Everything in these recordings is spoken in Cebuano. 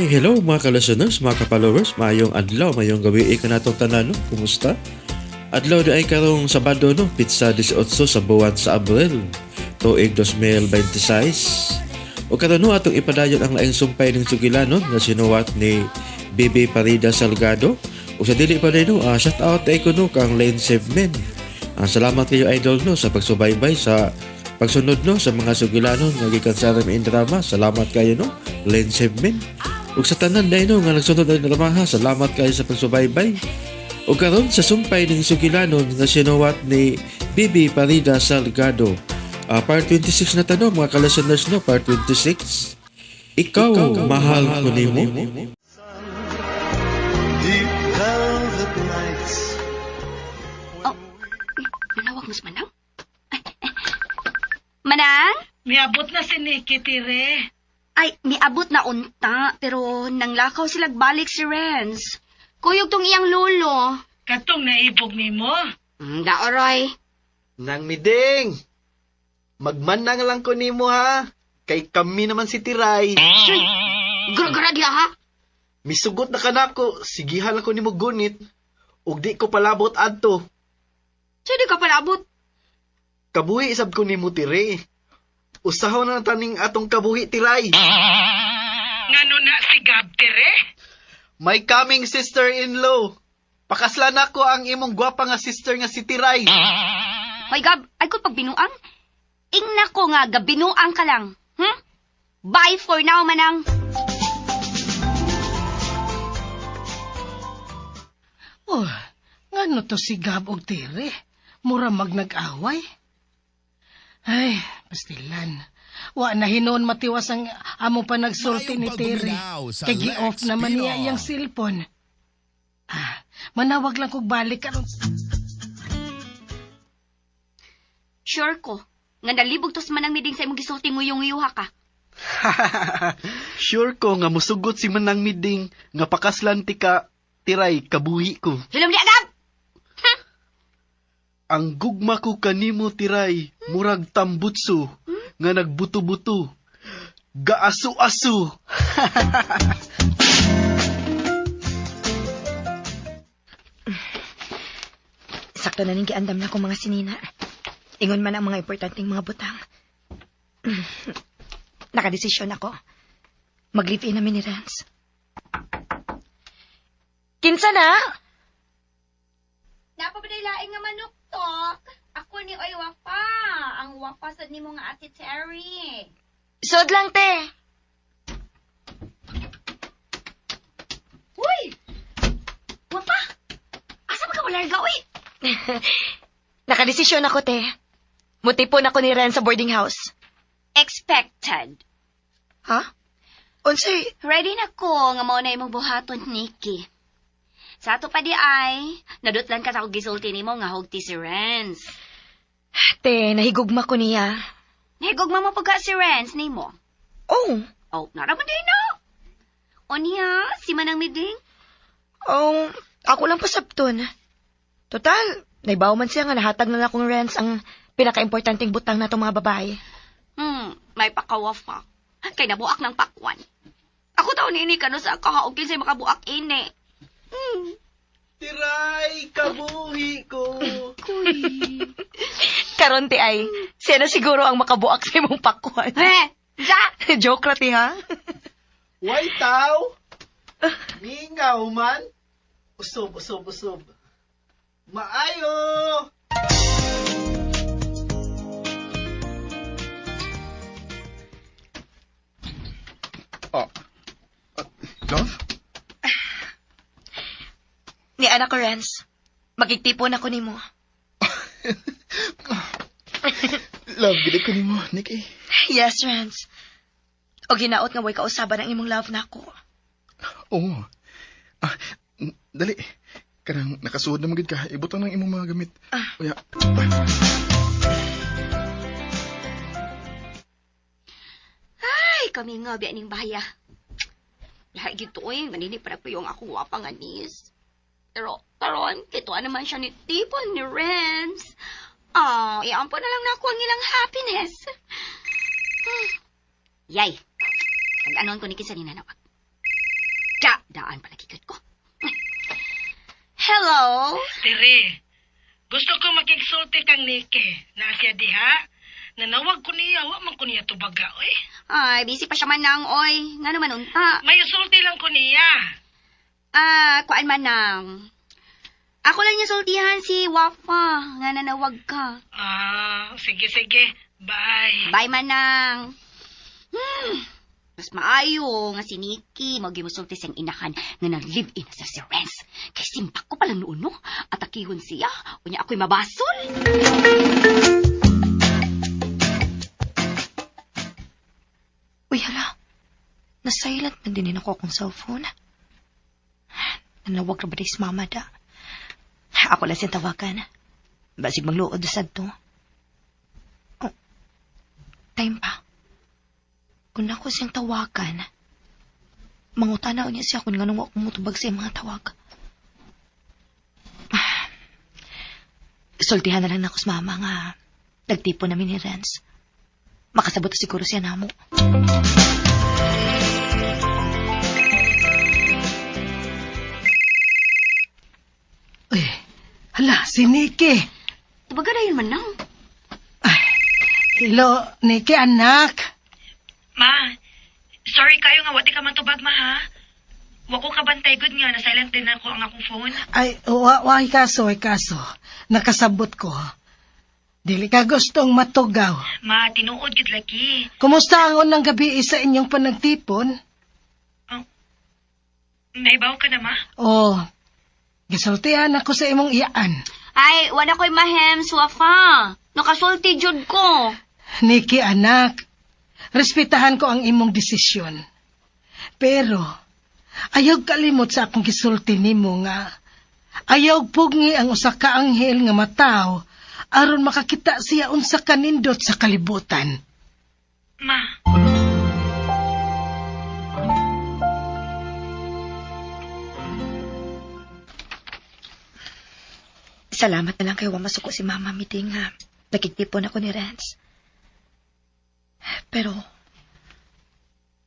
Hi, hello mga ka-listeners, mga ka-followers, maayong adlaw, maayong gabi kanatong tanan, no? Kumusta? Adlaw di ay karong Sabado, no? Pitsa 18 sa buwan sa Abril, tuig 2026. O karon no, atong ipadayon ang laing sumpay ng sugilanon nga sinuwat ni Bibi Parida Salgado. O sa dili pa din, no, shout out ay kuno kang Lane Sevemen. Salamat kayo, idol, no, sa pagsubaybay sa pagsunod, no, sa mga sugilanon nga gikan sa RMN Drama. Salamat kayo, no, Lane Sevemen. Ug sa tanan dahil, no, nga nagsunod ang drama ha, salamat kayo sa pagsubaybay. Ug karon sa sumpay ng sugilanon nga sinuwat ni Bibi Parida Salgado. Part 26 na tanong mga ka-listeners, no, part 26. Ikaw, mahal ko nimo. Deep velvet nights. Oh, manawag mas Manang? Ay, eh. Manang? Miabot na si Nikki, Tire. Ay, miabot na unta, pero nanglakaw sila balik si Renz. Kuyog tong iyang lolo. Katong naibog nimo. Daoroy. Nang miding! Magmanang lang ko nimo ha. Kay kami naman si Tiray. Gura-gura diha ha? Misugot na kanako, sigihan ako nimo gunit. Ug di ko palabot adto. Sige ka palabot. Kabuhi isab ko nimo, Tire. Usahaw na taning atong kabuhi, Tiray. Ngano na si Gab, Tire? My coming sister-in-law. Pakaslan ako ang imong gwapa nga sister nga si Tiray. Hoy Gab, ay ko pagbinuang. Ingna ko nga gabinuang ka lang. Bye for now, Manang. Oh, ngano to si Gab og Tire? Mura magnag-away. Ay, pastilan. Wa na hinuon matiwas ang amo pa nagsulti ni Maayong Tere. pagduminaw sa Kay gi-off Lex naman niya Pino. iyang cellphone. Ah, manawag lang kog balik karon. Sure ko. Nga nalibog tos Manang Miding sa imong gisulti nguyong-uyuha ka. Sure ko nga musugot si Manang Miding nga pakaslan ti ka, Tiray, kabuhi ko. Hilom diha, Gab! Ang gugma ko kanimo, Tiray, murag tambutso nga nagbuto-buto. Gaasu-asu. Sakto na ning giandam na akong mga sinina. Ingon man ang mga importanteng mga butang. Nakadesisyon ako. Mag-live-in namin ni Renz. Kinsa na? Napapadaylaing nga manuktok. Ako ni Oy Wafa. Ang Wafa sad nimo nga Ate Terry. Sod lang, te. Uy! Wafa! Asa ba ka malarga, uy? Nakadesisyon ako, te. Mutipon ako ni Renz sa boarding house. Expected. Ha? Unsay? Ready na ko nga mao na imong buhaton, Nikki. Sa ato pa di ay, nadutlan ka sa akong gisulti nimo nga hugti si Renz. Te, nahigugma ko niya. Nahigugma mo pagka si Renz nimo. Oh. Oh, naraman din na. O niya, si Manang Miding. Oh, ako lang pasabton. Total, naibaw man siya nga nahatag na lang akong Renz ang pinaka-importanteng butang na itong mga babae. May pakawafa. Kay nabuak ng pakwan. Ako taon ini kano sa kahaog kinsay makabuak ini. Tiray, kabuhi ko. Karon ti ay, siya na siguro ang makabuak sa imong pakwan. Eh, ja! Joke ra ti ha? Way tao. Mingaw man. Usob, usob, usob. Maayo. Ah, love? Ni anak ko, Renz. Magigtipon ako nimo. Love, gid ko nimo, Nikki. Yes, Renz. O ginaot nga way kausaban ang imong love nako. Oo. Ah, dali. Kanang nakasuod na magid ka, ibutang ng imong mga gamit. Ah. Uya. Ay, kami nga biya ning bahaya. Lahi gito oy, manini para ko yung akong wapa nga nis. Pero karon kito naman siya ni Tipon ni Renz. Ah, iampo na lang nako ang ilang happiness. Yay. Pag-anon ko ni kisa ni nanawag. Da, daan pala gikot ko. Hello? Tere, gusto ko makigsulti kang Nikki. Na siya diha. Nanawag ko niya, wa man ko niya tubaga, oy. Ay, busy pa siya manang, oy. Nga naman unta. May sulti lang ko niya. Ah, kuan manang. Ako lang niya sultihan si Wafa. Nga nanawag ka. Ah, sige, sige. Bye. Bye, manang. Mas maayo nga si Nikki mao gimusulti siyang inahan nga nang live-in na sa si Renz. Kay simpak ko pala noon, no? Atakihon siya. Unya ako'y mabasol. Uy, hala. Na-silent man din ako akong cellphone. Nanawag ra ba si mama da? Ako lang siyang tawagan. Basig magluod sad to. Oh, time pa. Kung ako siyang tawagan, mangutanaw niya siya kung nganong wa ko motubag sa iyang mga tawag. Ah, sultihan na lang nako sa mama nga nagtipon namin ni Renz. Makasabot na siguro siya namo. Uy, hala, si Nikki. Tubaga na yun, manang. Hello, Nikki, anak. Ma, sorry kayo nga wati ka man tubag ma ha. Wa ko kabantay good nga na silent din ako ang akong phone. Ay, wa, wa, kaso, ay kaso. Nakasabot ko. Dili ka gustong matugaw. Ma, tinuod gid lagi. Kumusta ang unang gabi sa inyong panagtipon? Naibaw ka na ma? Oh, gisultihan ako sa imong iyaan. Ay, wala ko'y mahems, Wafa. Nakasulti jud ko. Nikki, anak, respetahan ko ang imong desisyon. Pero, ayaw kalimot sa akong gisulti nimo nga ayaw pugngi ang usa ka anghel nga mataw aron makakita siya unsa kanindot sa kalibutan. Ma. Salamat na lang kay wa masuko si Mama meeting ha. Nagigtipon ako ni Renz. Pero,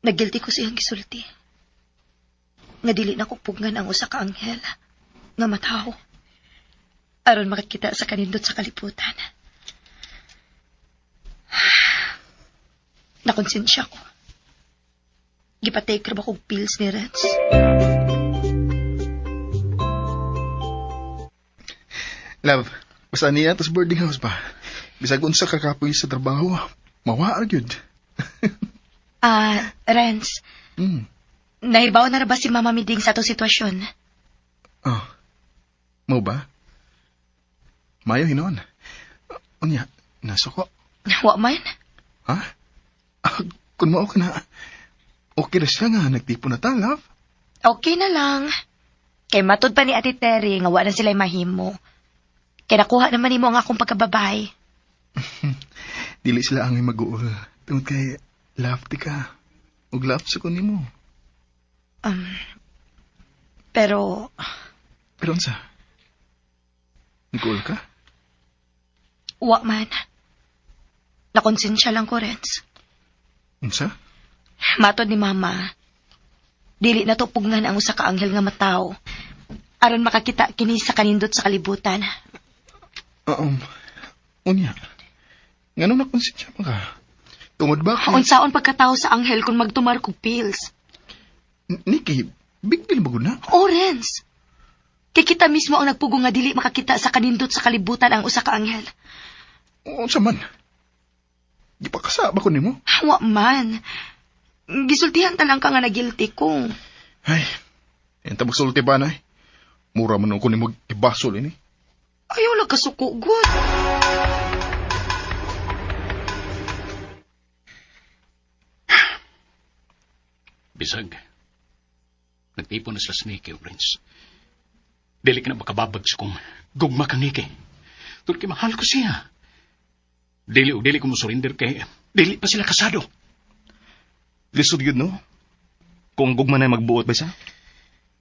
nagguilty ko siyang gisulti. Nga dili na ko pugnan ang usa ka anghel nga mataw. Aron makakita sa kanindot sa kalibutan. Nakonsensya ko. Gipatake ra ba kog pills ni Renz? Love, basta niya tas boarding house ba? Bisag unsa ka kapoy sa trabaho, mawa gyud. Ah, Renz, nahibaw na ra ba si Mama Miding sa atong sitwasyon? Oh. Mo ba? Mayo hinon. Unya, nasuko. Wa man. Ha? Ah, kung mao ka na, okay ra siya nga, nagtipon na ta, love. Okay na lang. Kay matud pa ni Ate Terry nga wa na sila mahimo. Kay nakuha naman nimo ang akong pagkababay. Dili sila ang mag-uol. Tungod kay, love ti ka. Ug love sa ko nimo. Pero Pero unsa? Nag-uol ka? wa man. Nakonsensya lang ko, Renz. Unsa? Matod ni Mama, dili na to pugnan ang usa ka anghel nga mataw. Aron makakita kini sa kanindot sa kalibutan. Unya. Ngano na konsensya mo ka? Tungod ba kay... Unsaon pagkatao sa anghel kung magtumar kog pills? Nikki, big deal ba gud na? Oh, Renz. Kay kita mismo ang nagpugong nga dili makakita sa kanindot sa kalibutan ang usa ka anghel. Unsa man? Gipakasaba ko nimo. Wa man. Gisultihan ta lang ka nga na-guilty ko. Ay, enta magsulti ba na eh? Mura man ako nimo ibasol ini. Ayaw lang kasuko, good. Bisag, nagtipon na sila sa Nikki, Prince. Dili ka na makababag sa kong gugma kang Nikki. Tungod kay mahal ko siya. Dili o dili ko mo surrender kay dili pa sila kasado. Lisod yun, no? Kung gugma na magbuot ba siya?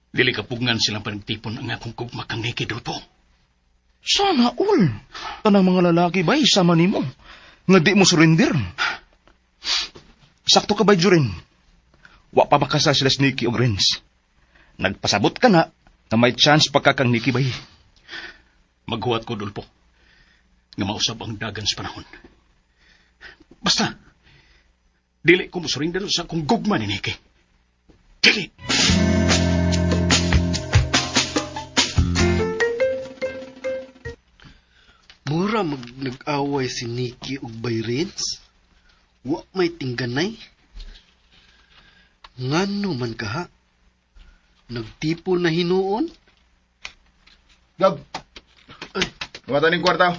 Dili ka pugnan silang panagtipon ang akong gugma kang Nikki, Dolpo. Sana all. Tanang mga lalaki ba, sama nimo. Nga di mo surrender. Sakto ka ba, Jurin? Wa pa makasal sila si Nikki o Renz. Nagpasabot ka na na may chance pa ka kang Nikki bay. Maghuwat ko, Dulpo. Nga mausab ang dagan sa panahon. Basta, dili ko mosurrender sa akong gugma ni Nikki. Dili! Mura mag nag-away si Nikki ug Bayrens. Wa may tingganay. Ngano man kaha? Nagtipon na hinuon? Gab! Lumata ning kwarta.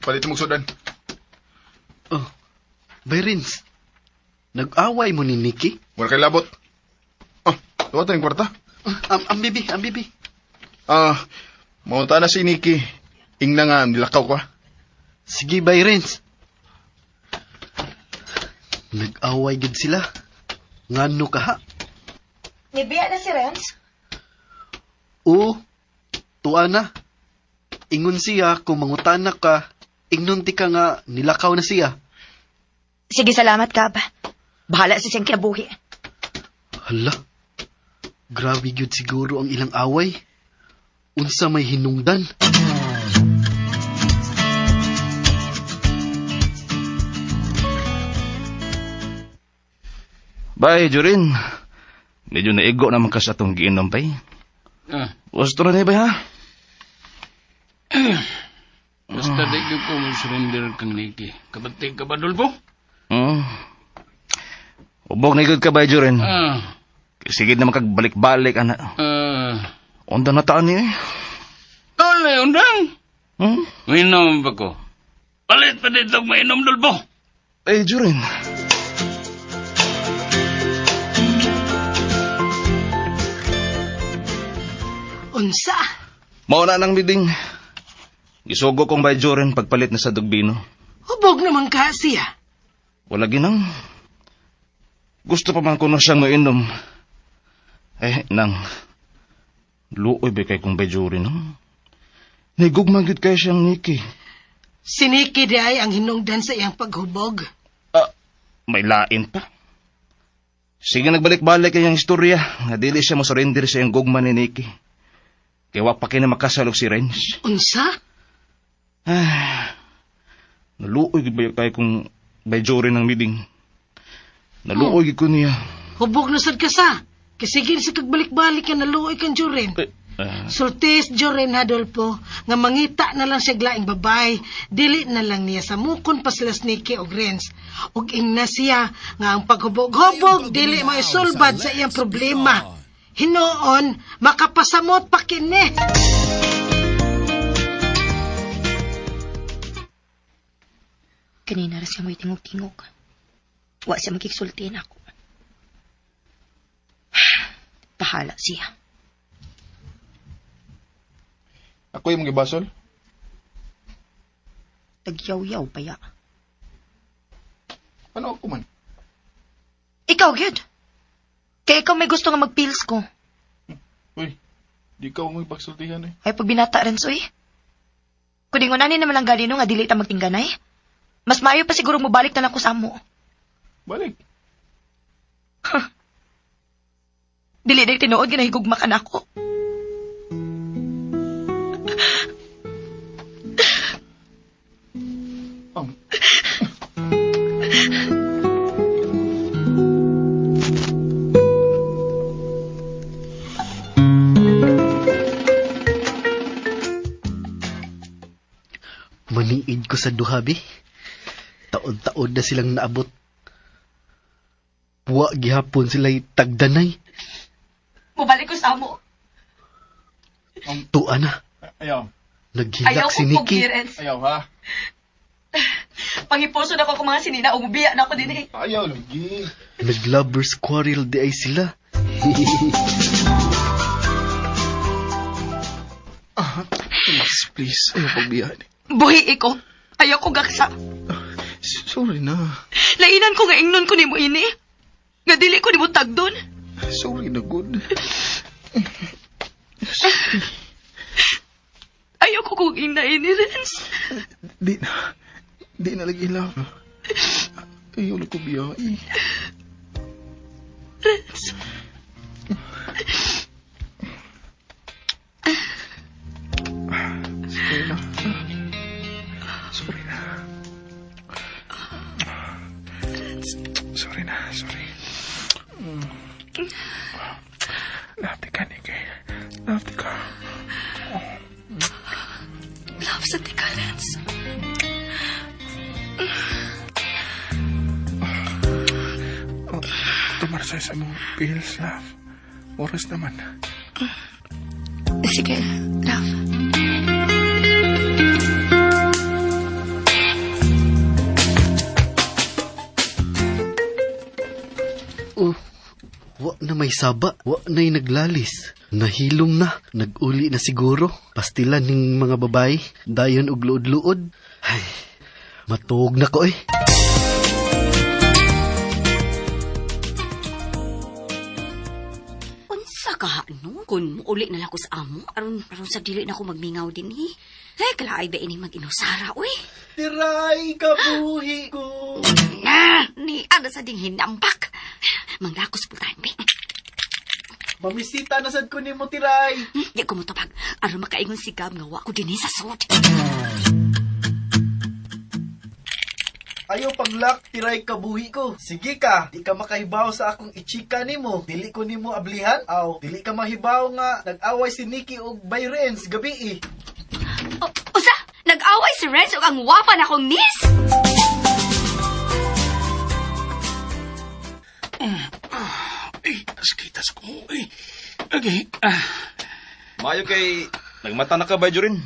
Palit mo sudan. Oh, Bayrens. Nag-away mo ni Nikki? Wala kay labot. Oh, lumata ning kwarta. Ah, ang bibi, ang bibi. Ah, maunta na si Nikki. Ingna nga, nilakaw ko. Sige, Bayrens. Nag-away gid sila. Ngano kaha? Nibiya na si Renz? Oo, tuwa na. Ingon siya kung mangutana ka, ingnon ti ka nga nilakaw na siya. Sige, salamat, Gab. Bahala sa siyang kinabuhi. Hala, grabe gyud siguro ang ilang away. Unsa may hinungdan. Bay, Jorin. Medyo naigo naman ka sa atong giinom, bay. Ah, Gusto na bay, ha? basta di ko mosurrender kang Nikki. Kabati ka ba, Dulpo? Hmm. Ubog na igod ka, bay, Jorin. Ah, Sige naman kag balik-balik, ana. ah. Onda na taan niya, eh. Tole, undang! Hmm? Minom ba ko? Palit pa dito mainom, Dulpo! Eh, Jorin. Unsa? Mao na nang biding. Gisugo kong bay Jorin pagpalit na sa Dugbino. Hubog naman ka siya. Wala ginang. Gusto pa man kuno siyang mainom. Eh, nang. Luoy ba kay kong bay Jorin, no? Naigugma gyud kay siyang Nikki. Si Nikki di ay ang hinungdan sa iyang paghubog. Ah, may lain pa. Sige, nagbalik-balik kayang istorya. Nga dili siya mosurrender sa iyang gugma ni Nikki. Kaya wa pa kini makasalog si Renz. Unsa? Ah, naluoy gyud ba kay kung bay Jorin ng meeting. Naluoy gyud ko niya. Hubog na sad ka sa. Kasi sa kagbalik-balik ka naluoy kang Jorin. Eh, ah, Sultis Jorin Adolfo nga mangita na lang siya glaing babay, dili na lang niya sa mukon pa sila Nikki og Renz. Ug ingna siya nga ang paghubog-hubog dili maisulbad sa iyang problema. Hinoon, makapasamot pa kini. Kanina ra siya mo'y tingog-tingog. Wa siya makigsultihin ako. Bahala siya. Ako yung gibasol. Tagyaw-yaw pa ya. Ano ako man? Ikaw, gyud. Kaya ikaw may gusto nga magpills ko. Uy, di ka mo ipagsultihan eh. Ay, pag binata rin, soy. Kuning unanin naman ang galino nga dili ta magtingganay. Mas maayo pa siguro mobalik na lang ko sa amo. Balik. Dili day tinuod ginahigugma ka nako. Maniid ko sa duha, bi. Taon-taon na silang naabot. Wa gihapon sila tagdanay. Mobalik ko sa amo. Tuwa na. Ayaw. Naghilak Ayaw si ko Nikki. pugirens. Ayaw ha. Pangipuso na ko kung mga sinina, umubiya na ako din eh. Ayaw lagi. Nag-lovers quarrel di ay sila. Ah, please, please. Ayaw pagbiyahan. Buhi ko. Ayaw ko gaksa. Sorry na. Lainan ko nga ingnon ko nimo ini. Nga dili ko nimo tagdon. Sorry na good. Ayaw ko kong ingna ini, Renz. Di na. Di na lagi love. Ayaw lang ko biyahe. Renz. Sorry na, sorry. Love ka, Nikki. Love ka. Love sa tika, Renz. Oh, tumarsay sa mong pills, love. Oras naman. Sige, love. Oh, wa na may saba, wa na'y naglalis. Nahilom na, naguli na siguro. Pastilan ning mga babae, dayon og luod-luod. Ay, matuog na ko eh. Unsa ka, no? Kung muuli na lang ko sa amo, aron sa dili na ko magmingaw din, eh. Ay, kalaay ba ining mag-inusara, uy? Tiray kabuhi ko. Na, ni ana sa ding hinambak. Manglakos pultahan, be. Mamisita na sad ko nimo Tiray. Di ko mutubag. Aron makaingon si Gab nga wa ko dinhi sa sud. Ayaw paglak, Tiray kabuhi ko. Sige ka, di ka makahibaw sa akong ichika nimo. Dili ko nimo ablihan. Aw, dili ka mahibaw nga nag-away si Nikki og bay Renz gabi eh. O, usa, nag-away si Renz ug ang wafa na akong niece. Ay, sakita sa ko. Ay, okay. Ah, Maayo kay nagmata na ka bay Jorin.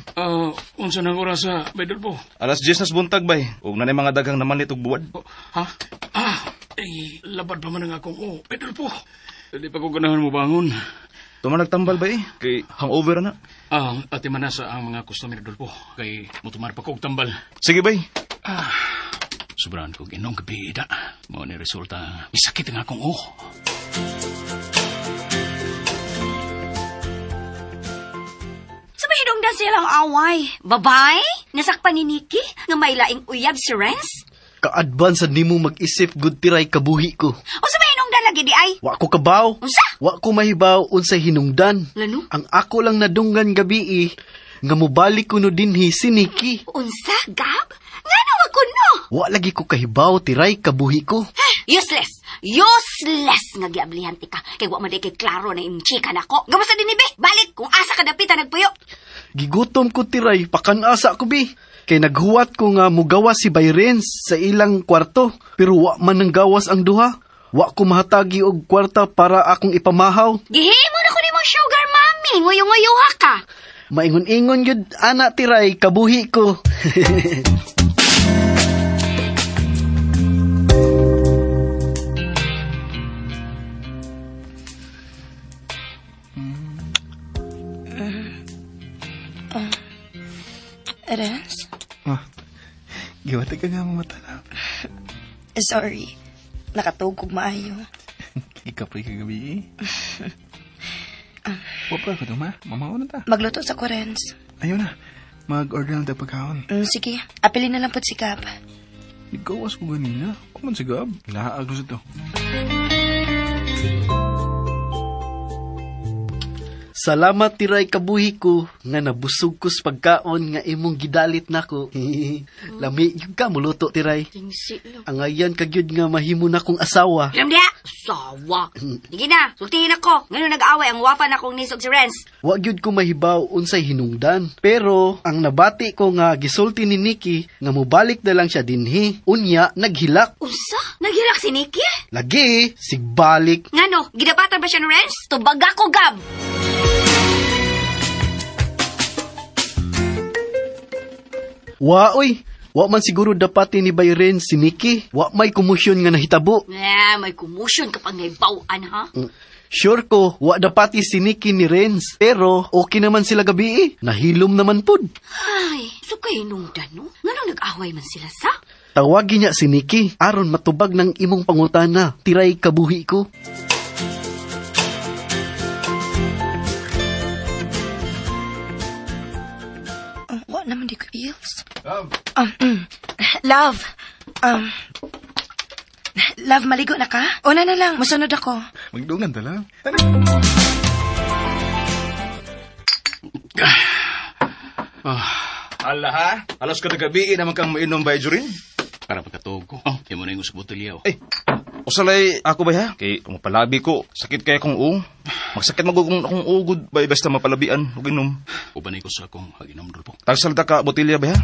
Unsa nang oras sa Bay Dolpo? Alas 10 nas buntag bay. Ug nanay mga daghang namalit og buwad. Oh, ha? Ah, ay, labad pa man ang akong oh, Bay Dolpo. Di pa ko ganahan mo bangon. Tuma nagtambal bay kay hangover na. Ah, ate manasa ang mga customer Dolpo kay mutumar pa ko og tambal. Sige bay. Ah, sobrahan kog inom gabi ida. Mao ni resulta, isakit ang akong oh. Sa mahidong na silang away. Babay, nasakpan ni Nikki nga may laing uyab si Renz. Ka-advance sad nimo mag-isip good Tiray kabuhi ko. O sa mahidong lagi di ay. Wa ko kabaw. Unsa? Wa ko mahibaw unsay hinungdan. Lano? Ang ako lang nadunggan gabi eh, nga mobalik kuno dinhi si Nikki. Unsa, Gab? Nga nawa ko no? Wa lagi ko kahibaw Tiray kabuhi ko. Useless! Useless nga giablihan ti ka. Kay wa man di kay klaro na imong chika nako. Gawas sa dinhi be. Balik kung asa ka dapita nagpuyo. Gigutom ko Tiray, pakan-asa ko bi. Kay naghuwat ko nga mugawas si Bay Renz sa ilang kwarto, pero wa man nang gawas ang duha. Wa ko mahatagi og kwarta para akong ipamahaw. Gihimo na ko nimong sugar mommy. Nguyo-nguyuha ka. Maingon-ingon yun, ana Tiray, kabuhi ko. Renz? Ah, giwatay ka nga mamata na. Sorry. Nakatug kog maayo. Ikapoy kagabi eh. Wa pa ka ma. Mamaw na ta. Magluto sa ko, Renz. Ayaw na. Mag-order lang tayo pagkaon. Sige, apilin na lang po si Gab. Igawas ko ganina. Kuman si Gab. Laag ko sa to. Salamat Tiray kabuhi ko nga nabusog ko sa pagkaon nga imong gidalit nako. Lami gyud ka muluto Tiray. Tingsi lang. Angayan ka gyud nga mahimo na kong asawa. Alam diha? Sawa. Sige na, sultihin ako. Ngayon nag-away ang wafa na kong nisog si Renz. Wa gyud ko mahibaw unsay hinungdan. Pero ang nabati ko nga gisulti ni Nikki nga mobalik na lang siya dinhi. Unya naghilak. Unsa? Naghilak si Nikki? Lagi sigbalik. Ngano, gidapatan ba siya ni Renz? Tubag ako, Gab! Wa oy, wa man siguro dapati ni Bay Renz si Nikki. Wa may kumusyon nga nahitabo. Eh, may kumusyon kapag naibawan, ha? Sure ko, wa dapati si Nikki ni Renz. Pero okay naman sila gabi eh. Nahilom naman pud. Ay, so kay hinungdan, no? Nganong nag-away man sila sa? Tawagin niya si Nikki aron matubag ng imong pangutana. Tiray kabuhi ko. Wa naman di ko pills. Love. Love. Love, maligo na ka? Una na lang, musunod ako. Magdungan ta lang. Ala ha? Alas kada gabi naman kang mainom bay Jorin. Para pagkatuog ko. Oh, kaya mo na yung usab botelya. Oh. Ay, Usalay ako ba ha? Kay kung mapalabi ko, sakit kay akong uong. Magsakit magugong akong ugod bay basta mapalabian ug inom. Ubanay ko sa akong pag-inom, Dolpo. Tagsal ta ka botelya ba ha?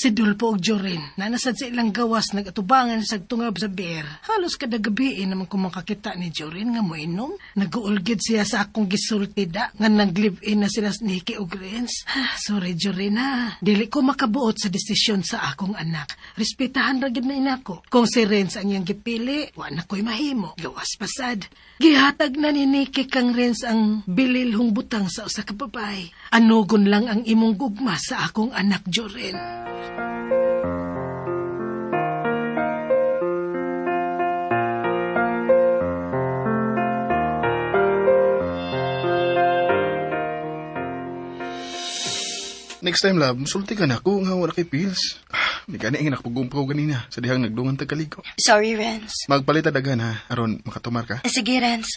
Si Dulpo og Jorin, nanasad sa ilang gawas nagatubangan sa tungab sa beer. Halos kada gabi eh, naman ko makakita ni Jorin nga moinom. Naguulgid siya sa akong gisulti da, nga nag-live-in na sila sa Nikki og Renz. Ah, sorry Jorin ha, dili ko makabuot sa desisyon sa akong anak. Respetahan ra gid na inako. Kung si Renz ang iyang gipili, wa na ko'y mahimo. Gawas pasad. Gihatag na ni Nikki kang Renz ang bililhong butang sa usa ka babae. Anugon lang ang imong gugma sa akong anak Jorin. Next time, love, musulti ka na ako nga wala kay pills. Ah, May gani ang nakapag-umpaw ganina sa dihang nagdungan tagkaliko. Sorry, Renz. Magpalit daghan ha, aron makatumar ka. Sige, Renz.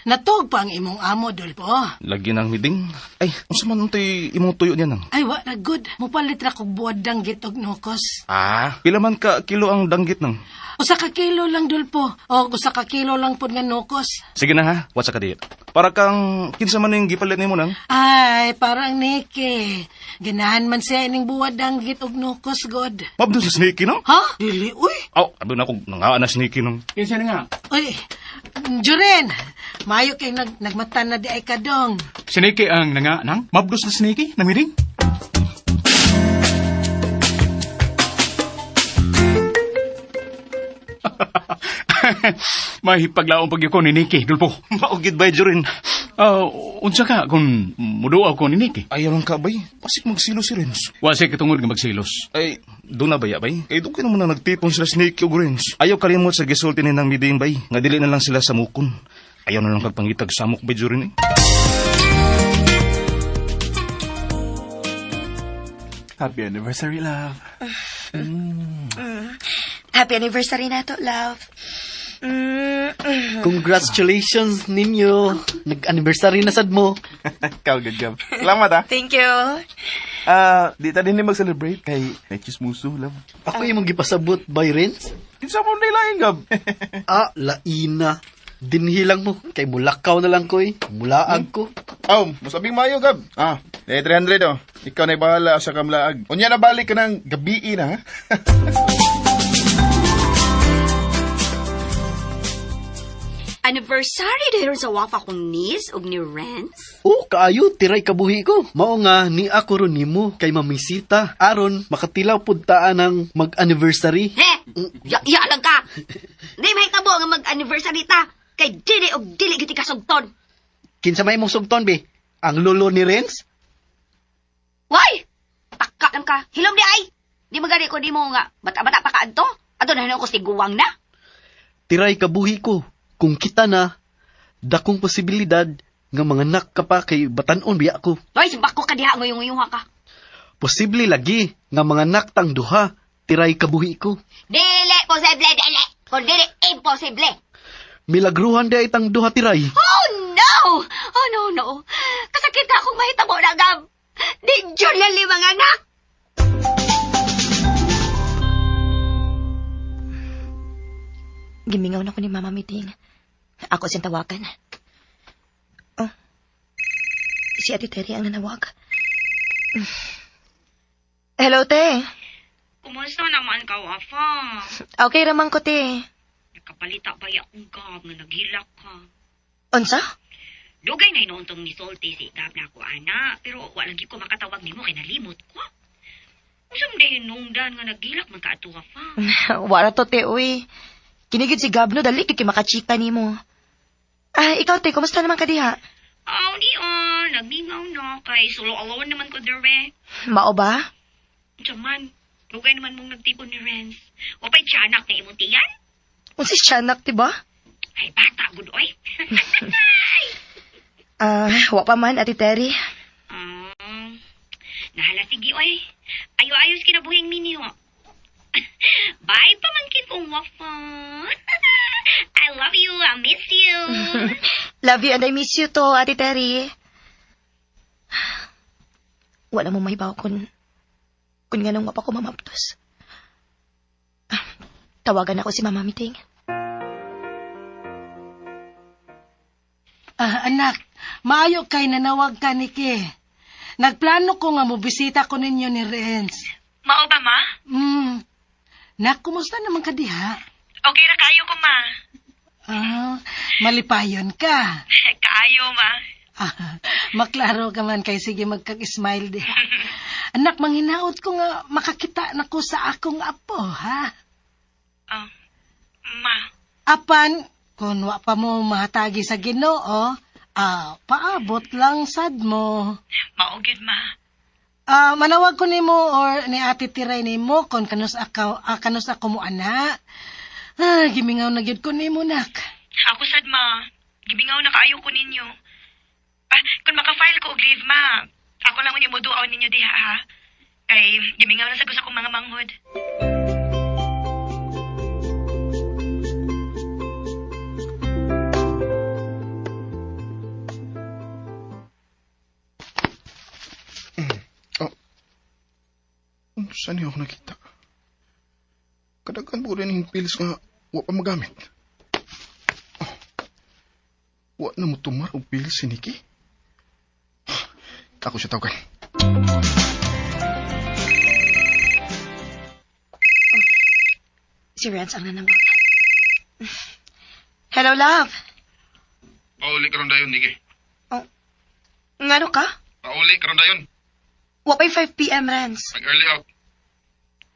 Natog pa ang imong amo, Dolpo. Lagi nang miding. Ay, unsa man untay imong tuyo niya nang? Ay, wa na good. Mupalit ra kog buwad danggit og nokos. Ah, pila man ka kilo ang danggit nang? Usa ka kilo lang, Dolpo. O usa ka kilo lang pod nga nokos. Sige na ha, watsa ka diet. Para kang kinsa man yung gipalit nimo nang? Ay, parang Nikki. Ganahan man siya ining buwad danggit og nokos, god. Mabdo sa sneaky no? Ha? Dili, uy. Aw, abi na ko nangaa na sneaky nang. Kinsa na nga? Uy, Juren, mayo kay nagmata na di ay kadong. Si Nikki ang nanga nang? Mabdos na si Nikki? Namiring? May paglaong pag ko ni Nikki, Dulpo. Maugid bay Jorin. Ah, unsa ka kung muduaw ko ni Nikki? Ayaw lang ka bay. Pasik magsilo si Renz. Wa siya katungod nga magsilos. Ay, doon na ba ya, bay? Kay doon naman na nagtipon sila Snake ug Renz. Ayaw kalimot sa gisulti ni nang miding bay. Nga dili na lang sila sa mukon. Ayaw na lang kagpangitag samok bay Jorin eh. Happy anniversary, love. Happy anniversary na to, love. Congratulations ninyo. Nag-anniversary na sad mo. Ikaw, good job. Salamat ah. Thank you. Ah, di ta din ni mag-celebrate kay chismuso, love. Ako imong gipasabot by Renz. Kinsa mo na lain, Gab? Ah, laina. Dinhilang mo. Kay mulakaw na lang ko eh. Mulaag ko. Aw, masabing mayo, Gab. Ah, eh, 300 oh. Ikaw na bahala sa kamlaag. Unya na balik ka ng gabii na, ha? Anniversary dahil sa wafa kong niece og ni Renz. Oh, kaayo, tiray kabuhi ko. Mao nga, ni ako ron nimo kay mamisita. Aron, makatilaw pud taan ng mag-anniversary. He! Ya, ya lang ka! Di mahitabo nga mag-anniversary ta! Kay dili og dili giti kasugton! Kinsa may imong sugton, be? Ang lolo ni Renz? Why? Taka lang ka. Hilom di ay! Di magani ko di mo nga. Bata-bata pa ka adto. Ato na ko si guwang na. Tiray kabuhi ko. Kung kita na, dakong posibilidad nga manganak ka pa kay batanon biya ko. Hoy, sibako ka diha nguyong-nguyuha ka. Posible lagi nga manganak tang duha, tiray kabuhi ko. Dili posible dili. Kung dili imposible. Milagruhan di ay tang duha tiray. Oh no! Oh no no. Kasakit ka akong mahitabo na gab. Di Julian limang anak. Gimingaw na ko ni Mama Miting. Ako siyang tawagan. Oh. Si Ate Terry ang nanawag. Hello, te. Kumusta naman ka, Wafa? Okay raman ko, te. Nakapalita ba akong gab nga naghilak ka? Unsa? Dugay na inoon tong misulti si Gab na ako, ana. Pero walang gyud ko makatawag nimo kay nalimot ko. Unsa man dahil nungdan nga naghilak man ka ato, Wafa? Wala to, te, uy. Kinigid si Gabno, dali kay makachika nimo. Ah, ikaw, te, kumusta naman ka diha? Aw, di oh, nagmingaw na kay solo alone naman ko dire. Mao ba? Unsa man, dugay naman mong nagtipon ni Renz. Wapay tiyanak na imong tiyan? Unsa siya, anak, ti ba? Ay, bata, gud oy. Ah, wa pa man, Ate Terry. Ah, nahala sige oy. Ayo-ayos kinabuhing minyo. Bye pamangkin kong wafa. I love you. I miss you. Love you and I miss you to, Ate Terry. Wala mo mahibaw kung nganong wa pa ko mamabtos. Tawagan ako si Mama Miting. Anak, maayo kay nanawag ka, Nikki. Nagplano ko nga mobisita ko ninyo ni Renz. Mao ba, ma? Nak, kumusta naman ka diha? Okay na kaayo ko, ma. Malipayon ka. Kaayo, ma. Maklaro ka man kay sige magkag-smile diha. Anak, manghinaot ko nga makakita na ko sa akong apo, ha? Ma. Apan, kung wa pa mo mahatagi sa Ginoo, paabot lang sad mo. Mao gyud, ma. Manawag ko nimo or ni Ate Tiray nimo kon kanus ako mo ana. Gimingaw na gyud ko nimo, nak. Ako sad, ma. Gibingaw na kaayo ko ninyo. Kung maka-file ko og leave, ma. Ako lang unya moduaw ninyo diha, ha. Kay gimingaw na sa gusto kong mga manghod. Saan niyo ako nakita? Kadaghan po rin yung pills nga wa pa magamit. Oh, wa na mo tumar og pills si Nikki? Ako siya tawagan. Si Renz ang nanawag. Hello, love. Pauli karon dayon, Nikki. Oh, ngano ka? Pauli karon dayon. Wa pa'y 5 p.m., Renz. Mag-early out.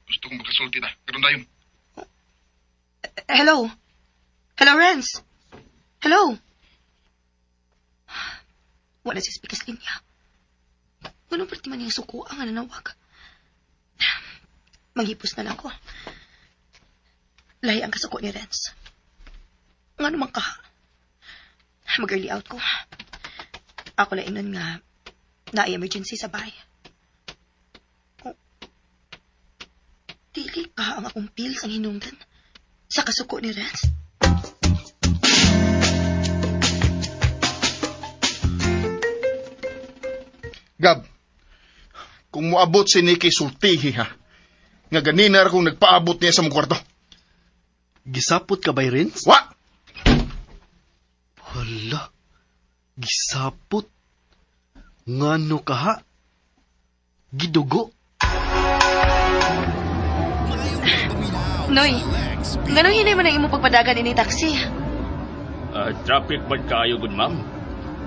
Gusto kong magkasulti ta. Karon dayon. Hello? Hello, Renz? Hello? Wala si speaker's linya. Ganun perti man yung suko ang nanawag. Maghipos na lang ko. Lahi ang kasuko ni Renz. Nga naman ka. Mag-early out ko. Ako lang inon nga na-emergency sa bahay. Oh, dili ka ang akong pills ang hinungdan sa kasuko ni Renz. Gab, kung moabot si Nikki sultihi ha, nga ganina ra kung nagpaabot niya sa mong kwarto. Gisapot ka ba, Renz? Wa! Hala, gisapot. Ngano ka ha? Gidugo. Noy, nganong hinay man ang imong pagpadagan ini taxi? Traffic ba kayo, good ma'am?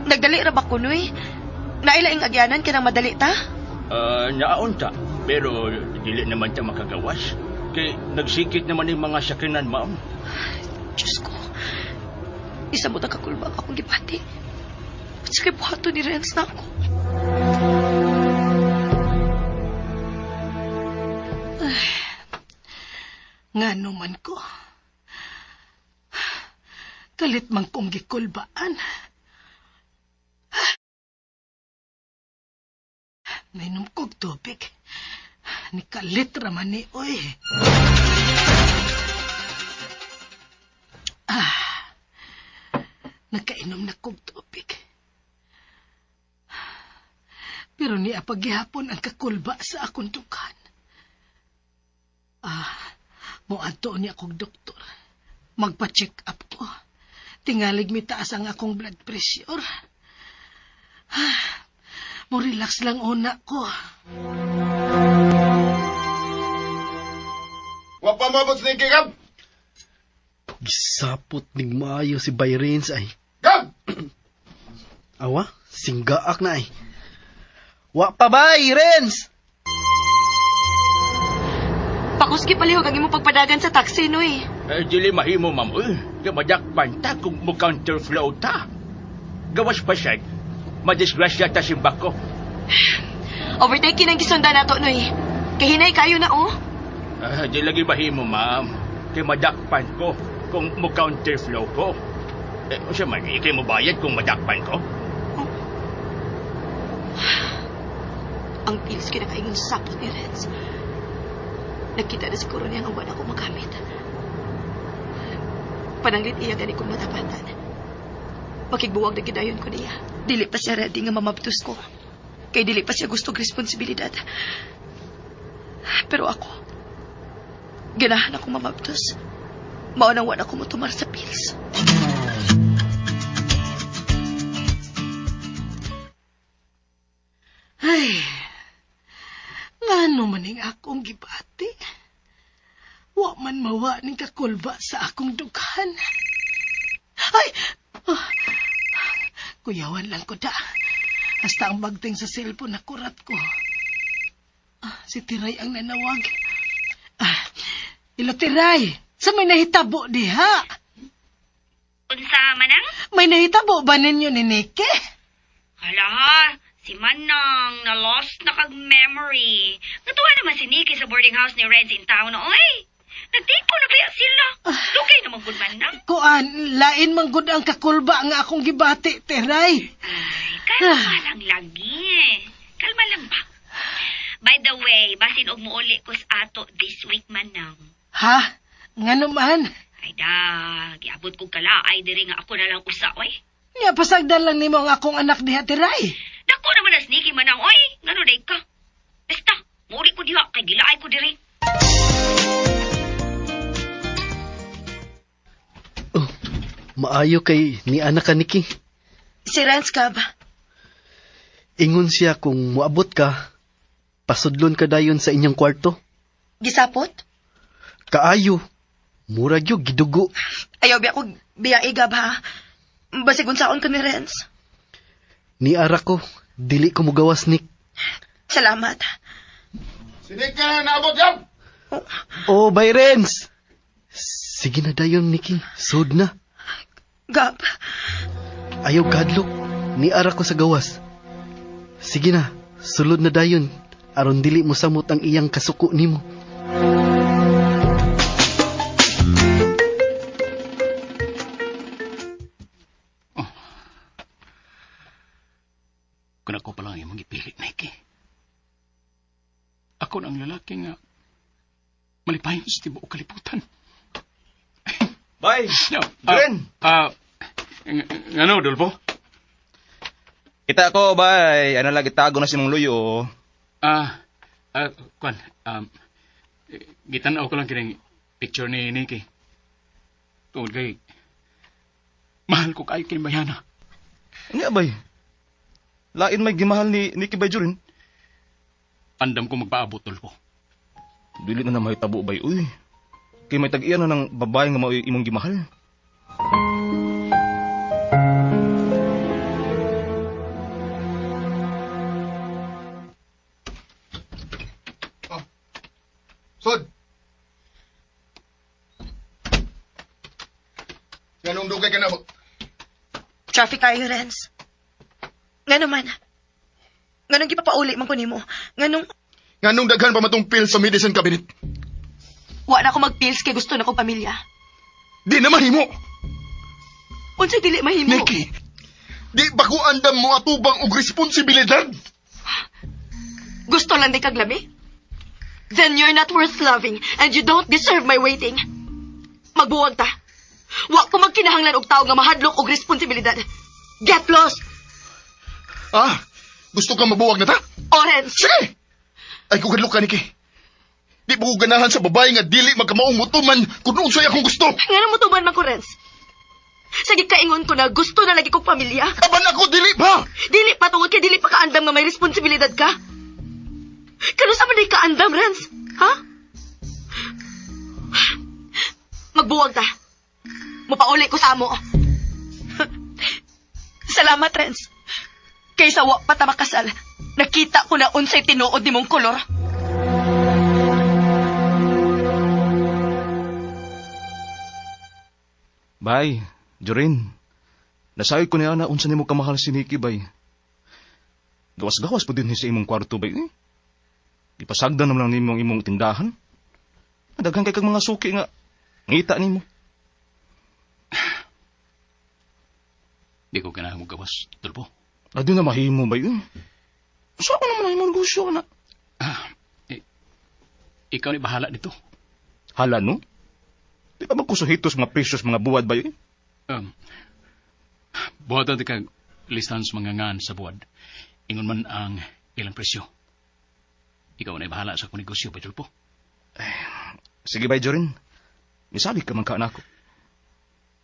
Nagdali ra ba ko, Noy? Nailaing agyanan kanang madali ta? Naon ta, pero dili naman ta makagawas. Kay nagsikit naman yung mga sakinan, ma'am. Diyos ko, isa mo ta kakulbang akong gipati. At sa kay buhato ni Renz na ako. Ngano man ko. Kalit man kong gikulbaan. Nainom kog tubig. Nikalit raman ni oy. Nakainom na kog tubig. Pero niya paghihapon ang kakulba sa akong dughan. Moadto niya akong doktor. Magpa-check up ko. Tingalig mi taas ang akong blood pressure. Mo relax lang una ko. Wa pa mabot si Nikki, Gab! Gisapot ning maayo si Bay Renz ay. Gab! Awa, singgaak na ay. Wa pa bay, Renz! Pakuski palihog ang imong pagpadagan sa taxi, Noy. Dili mahimo, ma'am. Kaya madakpan ta kung mo counterflow ta. Gawas pa siya. Madisgrasya ta simbak ko. Overtaking ang gisunda nato, Noy. Kahinay kayo na, oh. Di lagi mahimo, ma'am. Kaya madakpan ko kung mo counterflow ko. Siya man, ikay mo bayad kung madakpan ko. Oh. Ang pills kinakaingon sa sapot ni Renz. Nakita na siguro niya ang wala ko magamit. Pananglit iya gani kong matapatan. Makigbuwag na gidayon ko niya. Dili pa siya ready nga mamabtos ko. Kay dili pa siya gusto og responsibilidad. Pero ako, ganahan akong mamabdos. Mao nang wala ko motumar sa pills. Ay, ngano maning akong gibati? Wa man mawa ning kakulba sa akong dughan. Ay! Ah, kuyawan lang ko da. Hasta ang bagting sa cellphone na kurat ko. Ah, si Tiray ang nanawag. Ah, ilo Tiray, sa may nahitabo diha? Unsa manang? May nahitabo ba ninyo ni Nikki? Hala ha, si Manang na-lost na kag memory. Natuwa naman si Nikki sa boarding house ni Renz in town, oy. Nagtipo na kaya sila. Lugay naman gud Manang. Kuan, lain man gud ang kakulba nga akong gibati, Tiray. Ay, kalma lang lagi eh. Kalma lang ba? By the way, basin og muuli ko sa ato this week, Manang. Ha? Ngano man? Ay da, giabot kog kalaay diri nga ako na lang usa, oy. Nga pasagdan lang nimo ang akong anak diha, Tiray. Dako naman na sneaky Manang, oy. Ngano day ka? Basta, muuli ko diha kay gilaay ko diri. Oh, maayo kay ni anak ka, Nikki. Si Renz, Gab. Ingon siya kung moabot ka, pasudlon ka dayon sa inyong kwarto. Gisapot? Kaayo, murag yun, gidugo. Ayaw biya ko biya Gab ha. Basig unsaon ka ni Renz. Niara ko, dili ko mugawas, Nick. Salamat. Sinig ka na naabot, Gab! Oh, bye, Renz! Sige na dayon, Nikki. Sud na. Gab, Ayaw kadlok. Niara ko sa gawas. Sige na, sulod na dayon. Aron dili mo samot ang iyang kasuko nimo. Kung ako pa lang imong gipili, Nikki. Ako na ang lalaki nga malipayon sa tibuok kalibutan. Bay! No, Glenn! Ano, Dolfo? Kita ko, bay. Ano lagi tago na si mong luyo. Kwan, gitanaw ko lang kining picture ni Nikki. Tungod kay, mahal ko kayo kay Mayana. Nga, bay. Lain may gimahal ni Nikki bay Jurin. Andam ko magpaabot, Dolfo. Dili na na mahitabo, bay. Uy. Kay may tag-iya na ng babae nga mao'y imong gimahal. Oh. Sod! Ganong dugay ka na ba? Traffic kayo, Renz. Nga naman. Nganong gipapauli man ko nimo. Nganong Nganong daghan pa matong pills sa medicine cabinet? wa na ako mag-pills kay gusto na kong pamilya. Di na mahimo! Unsay dili mahimo? Nikki, di ba ko andam mo atubang og responsibilidad? Gusto lang di kag lami? Then you're not worth loving and you don't deserve my waiting. Magbuwag ta. Wa ko magkinahanglan og tawo nga mahadlok og responsibilidad. Get lost, Ah, gusto ka mabuwag na ta? Orange. Sige! Ay, kugadlok ka, Nikki. Di ba ko ganahan sa babae nga dili magkamaong mutuman kung unsay akong gusto? Nga mo tuman man ko, Renz. Sa gikaingon ko na gusto na lagi kong pamilya. Aban ako, dili ba? Dili pa tungod kay dili pa kaandam nga may responsibilidad ka. Kano sa man di kaandam, Renz? Ha? Magbuwag ta. Mapauli ko sa amo. Salamat, Renz. Kaysa wa pa ta makasal, nakita ko na unsay tinuod nimong kolor. Bay, Jorin. Nasayod ko niya na unsa nimo kamahal si Nikki, bay. Gawas-gawas po din sa imong kwarto, bay. Eh. Ipasagdan naman lang nimo ang imong tindahan. Daghan kay kag mga suki nga ngita nimo. Di ko ganahan mo gawas, Dolfo. Adi na mahimo, bay. Eh. Sa ako naman ang imong negosyo na. Ikaw ni bahala dito. Hala, no? Di ba magkusuhitos mga presyos mga buwad, bay? Eh? Buhatan ti kag listahan sa mga ngan sa buwad. Ingon man ang Ilang presyo. Ikaw na bahala sa akong negosyo, Bay Tulpo. Sige, Bay Jorin. Misalig ka man ka nako.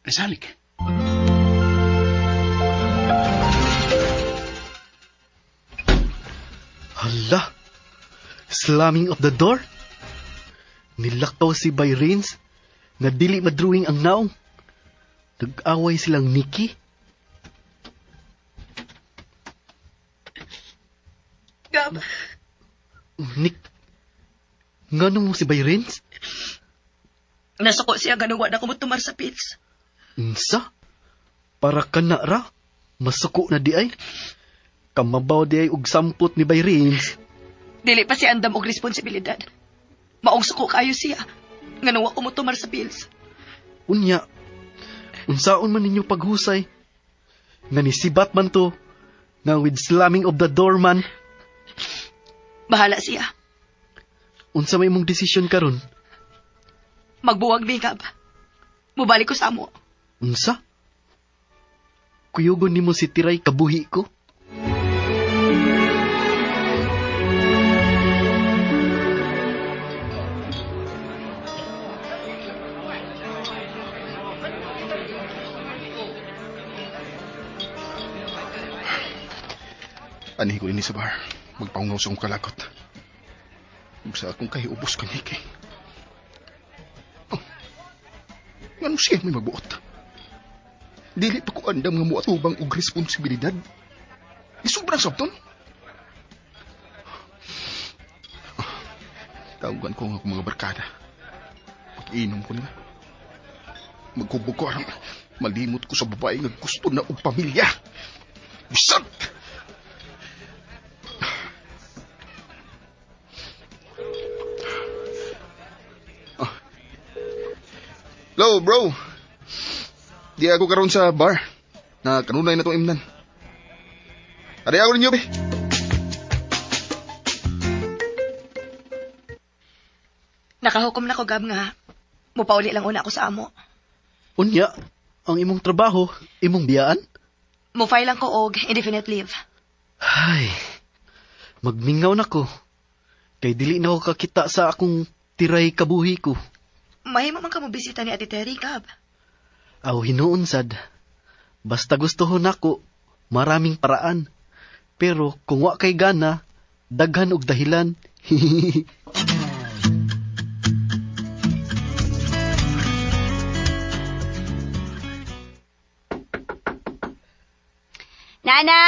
Nasalik. Hala! Slamming of the door? Nilakaw si Bay Rains nga dili madruing ang naong. Nag-away silang Nikki. Gab, Nick, ngano mo si Bay Rains? Nasuko siya ganun wa na ko motumar sa pills. Unsa? Para ka na ra? Masuko na di ay? Kamabaw di ay og sampot ni Bay Rains. Dili pa si andam og responsibilidad. Maong suko kayo siya. Nganong wa ko motumar sa pills. Unya, unsaon man ninyo paghusay? Nga ni sibat man to, nga with slamming of the door man, Bahala siya. unsa may imong desisyon karon? Magbuwag mi, Gab. Mubalik ko sa amo. Unsa? Kuyugon nimo si Tiray kabuhi ko? Anihin ko ini sa bar. Magpaungaw sa akong kalagot. Ug sa akong kahiubos ka, Nikki. Oh, ngano siya may magbuot? Dili pa ko andam nga moatubang og responsibilidad. Isubrang sabton. Oh, tawagan ko ang akong mga barkada. Pag-inom ko nila. Magkubog ko arang malimot ko sa babae nga gusto na og pamilya. Bisag! Hello, bro. Di ako karon sa bar. Na kanunay na tong imnan. Ari ako ninyo, be. Nakahukom na ko, Gab, nga. Mupauli lang una ako sa amo. Unya, ang imong trabaho, imong biyaan? Mufile lang ko og indefinite leave. Ay, magmingaw na ko. Kay dili na ko kakita sa akong tiray kabuhi ko. Mahimo man ka mo bisita ni Ate Terry, Gab. Aw hinuon sad. Basta gusto ho nako, maraming paraan. Pero kung wa kay gana, daghan og dahilan. Nana!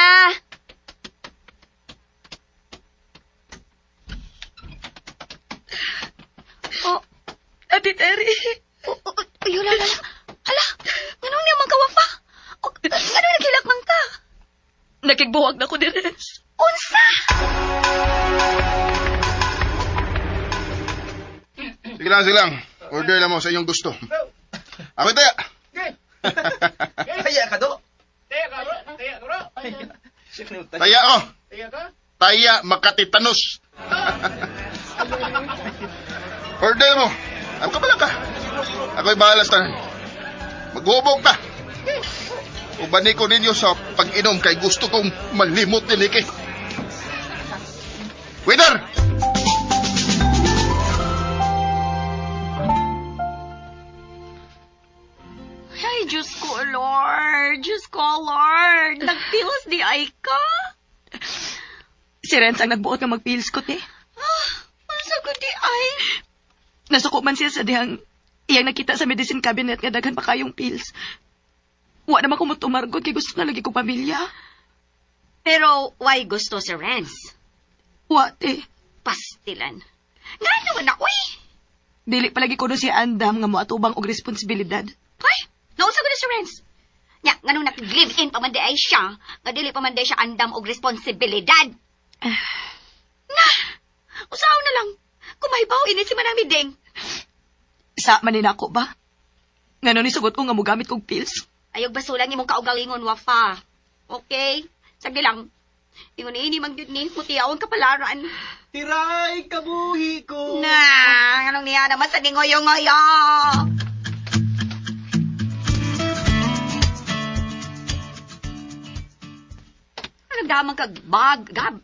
Oh, Ate Terry! oh, oh, oh, yun, hala, hala. Hala, anong niya man kawafa? Oh, ano naghilak man ka? Nakigbuwag na ko ni Renz. Unsa? Sige lang, sige lang. Order lang mo sa inyong gusto. Ako taya. Taya ka, do. Taya ako. Taya makatitanos. Order mo. Ako ka pala ka. Ako'y bahala sa tanan. Maghubog ka. Ubani ko ninyo sa pag-inom kay gusto kong malimot ni Nikki. Waiter! Ay, Diyos ko, Lord. Diyos ko, Lord. Nagpilos di ay ka. Si Renz ang nagbuot nga magpills ko, te. Ah, unsa ko di ay? Nasuko man siya sa dihang iyang nakita sa medicine cabinet nga daghan pa kayong pills. Wa naman ko mutumargod kay gusto na lagi kong pamilya. Pero, why gusto si Renz? Wa, te. Pastilan. Nga naman ako eh. Dili palagi ko no si Andam nga moatubang og responsibilidad. Ay, nausa ko na si Renz. Nya, nganong nag-live-in pa man di ay siya, nga dili pa man di siya andam og responsibilidad. Na, usaw na lang. Kumahibaw ini si Manami Ding. Sa man ni nako ba? Ngano ni sugot ko nga mogamit kog pills? Ayog basulan imong kaugalingon, Wafa. Okay? Sige lang. Ingon ini man gyud ni, mutiyaon kapalaran. Tiray kabuhi ko. Na, anong niya naman sa ningoyo-ngoyo? Anong damang kag bag, gab?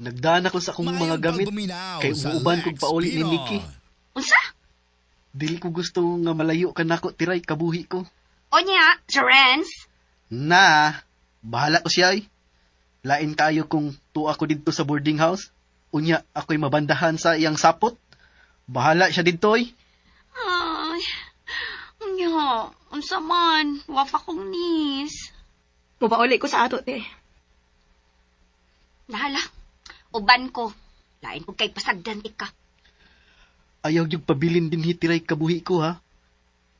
Nagdaan ako sa akong mga gamit kay muuban kog pauli ni Nikki. Unsa? Dili ko gusto nga malayo ka nako tiray kabuhi ko. Onya, Sir Renz. Na, bahala ko siya ay. Lain kayo kung tuwa ko didto sa boarding house. Unya, ako'y mabandahan sa iyang sapot. Bahala siya didto ay. Ay, unya, unsa man, wa pa kong nis. Mupauli ko sa ato, te. Nahala, uban ko. Lain ko kay pasagdan ka. Ayaw yung pabilin din hitiray kabuhi ko ha.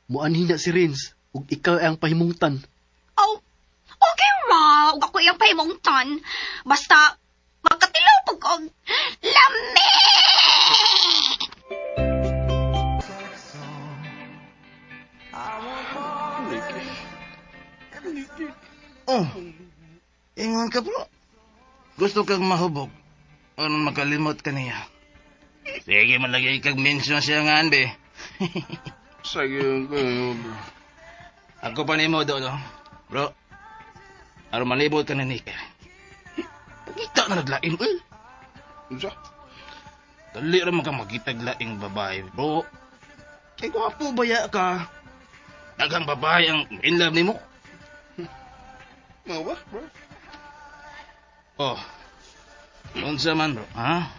Muanhin na si Renz, ug ikaw ang pahimungtan. Oh, okay ra. Ug ako iyang pahimungtan. Basta, makatilaw pag og lami! Oh, ingon ka bro. Gusto kang mahubog. Ano makalimot ka niya. Sige, malagay kag mention siya nga, be. Sige, bro. Ako pa nimo do, no? Bro, aron malibot ka na ni Nika. Pagita na naglain, uy. Unsa? Dali ra man ka makitag laing babae, bro. Kay gwapo baya ka. Daghang babae ang in love nimo. Mao ba, bro? Oh. Unsa man, bro, ha?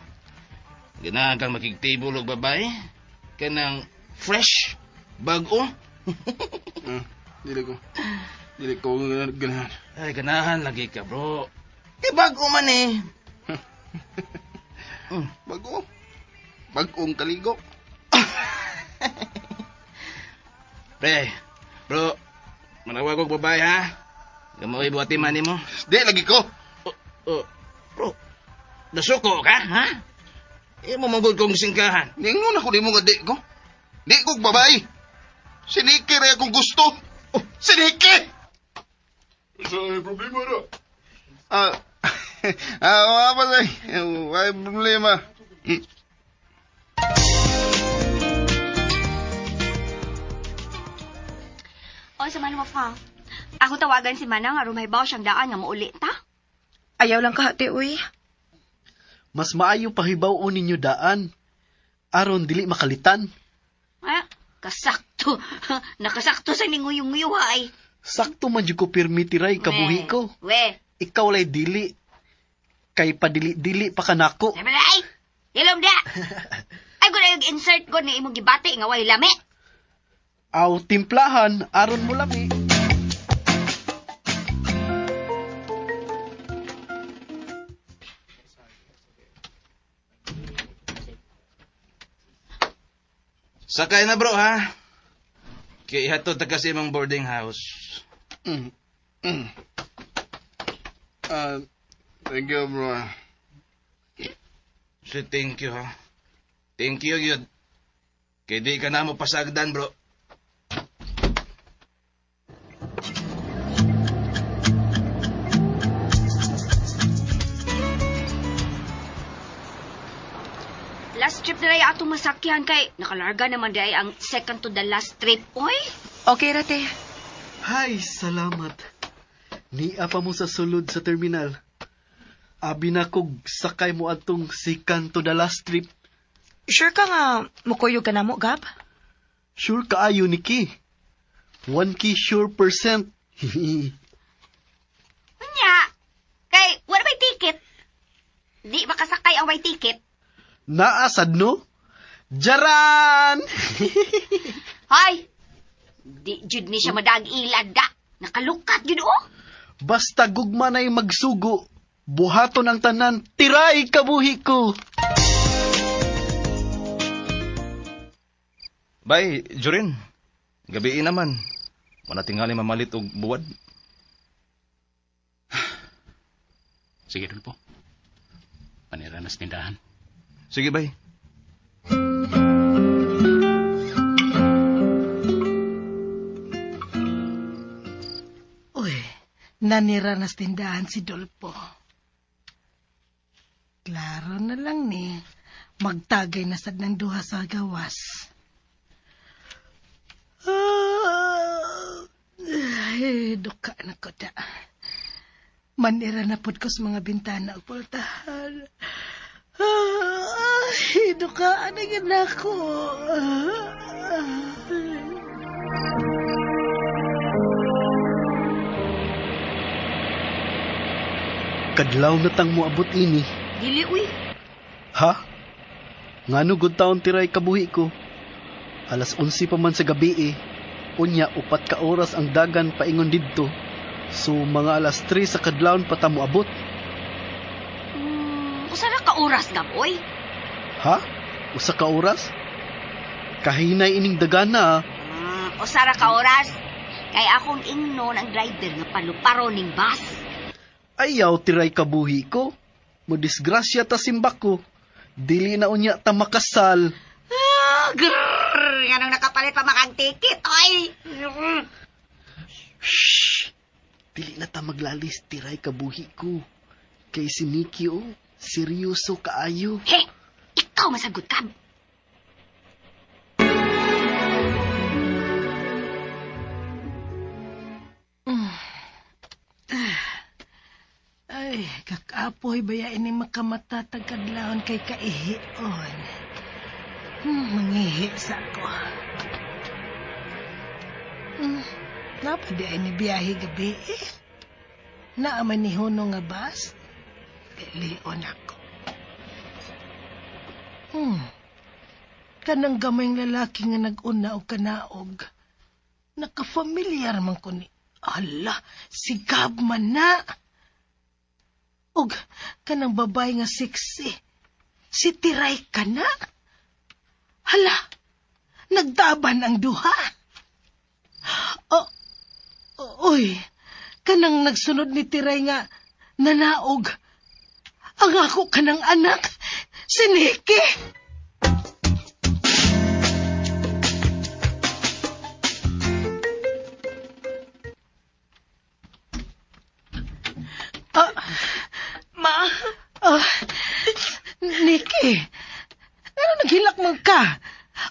Ganahan kang makigtable og babae? Kanang fresh, bag-o? Dili ko. Dili ko ganahan. Ay, ganahan lagi ka, bro. Eh, bag-o man eh. Bag-o? Bag-ong kaligo. Pre, bro, manawag og babae, ha? Gamoy buhati man nimo. Di, lagi ko. Oh, bro, nasuko ka, ha? Eh, mamugod kong singkahan. Ningon ako nimo nga di ko. Di ko babae. Si Nikki rin akong gusto. Oh, si Nikki! Sa problema na? Wala pa sa'yo. Wala problema. O, sa man mo pa. Ako tawagan si Manang aron mahibaw siyang daan nga mauli ta. Ayaw lang ka, te, uy. Mas maayo pahibaw-on ninyo daan. Aron dili makalitan. Ay, kasakto. Nakasakto sa ninguyong-nguyo ay. Sakto man jud ko pirmi tiray kabuhi ko. We. Ikaw lay dili. Kay padili-dili pa kanako. Sabi ay. Hilom da. Ay ko na yung insert ko ni imong gibati nga way lami. Aw timplahan aron mo lami. Sakay na bro, ha? Kaya ihatod ta kasi imong boarding house. Thank you, bro. So, thank you, ha? Thank you, yun. Kaya di ka na mo pasagdan, bro. Last trip na rin atong masakyan kay nakalarga naman di ang second to the last trip, oy. Okay ra, te. Hay, salamat. Nia pa mo sa sulod sa terminal. Abi na kog sakay mo atong second to the last trip. Sure ka nga mukuyog ka na mo, Gab? Sure ka ayo, Nikki. 1K sure percent. Unya, kay wala may ticket. Di makasakay ang may ticket. Naasad no? Jaran! Hoy! Di jud ni siya madag-ilad da. Nakalukat jud oh. Basta gugma na'y magsugo, buhaton ang tanan, tiray kabuhi ko. Bye, Jorin. Gabi naman. Wala tingali mamalit og buwad. Sige, Dolpo. Panira na sa tindahan. Sige, bye. Uy, nanira na sa tindahan si Dolpo. Klaro na lang ni, magtagay na sad ng duha sa gawas. Ay, duka na ko da. Manira na pod ko sa mga bintana ug pultahan. Ay, dukaan ang anak ko. Kadlaw na tang moabot ini. Dili, uy. Ha? Ngano gud taon tiray kabuhi ko? Alas 11 pa man sa gabi eh. Unya, 4 ka oras ang dagan paingon didto. So, mga alas 3 sa kadlawon pa ta moabot. Usa ra ka oras gab, oy. Ha? Usa ka oras? Kahinay ining dagana ah. Usa ra ka oras. Kay akong ingnon ang driver nga paluparo ning bus. Ayaw tiray kabuhi ko. Modisgrasya ta simbak ko. Dili na unya ta makasal. Ah, grrr, nganong nakapalit pa makang ticket, oy. Shh! Dili na ta maglalis tiray kabuhi ko. Kay si Nikki oh, seryoso kaayo. He, ikaw masagot ka. Ay, kakapoy ba ya ini makamata tagkadlawon kay kaihion. Mangihi sa ako. Napa di ay ni biyahe gabi eh. Naaman ni Huno nga bus. Dilion ako. Kanang gamayng lalaki nga nag-una og kanaog. Nakafamilyar man ko ni. Ala, si Gab man na. Og kanang babae nga sexy. Si Tiray ka na. Hala, nagtaban ang duha. Oh, oy, kanang nagsunod ni Tiray nga nanaog. Ang ako kanang anak, si Nikki. Ma! Nikki, ano naghilak man ka?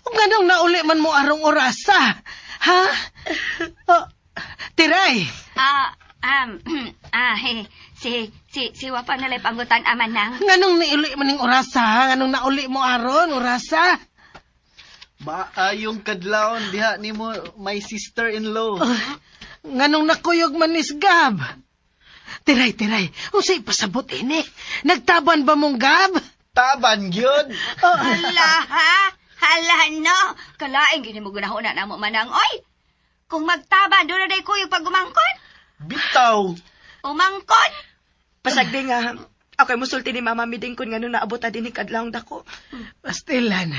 O ganong nauli man mo arong orasa? Ha? Tiray! Si Wapa na lang panggutan aman nang. Nganong nauli man ning orasa? Ha? Nganong nauli mo aron orasa? Maayong kadlawon diha nimo my sister-in-law. Nganong nakuyog man ni Gab? Tiray, tiray, unsay pasabot ini? Nagtaban ba mong Gab? Taban gyud. Hala, ha? Hala, no. Kalaing gini mo gunahon na namo manang. Oy, kung magtaban, doon na day kuyog pag umangkon. Bitaw. Umangkon. Pasagdi nga, ako'y musulti ni Mama Miding kun ngano naabot ta din ni kadlawng dako. Pastilan.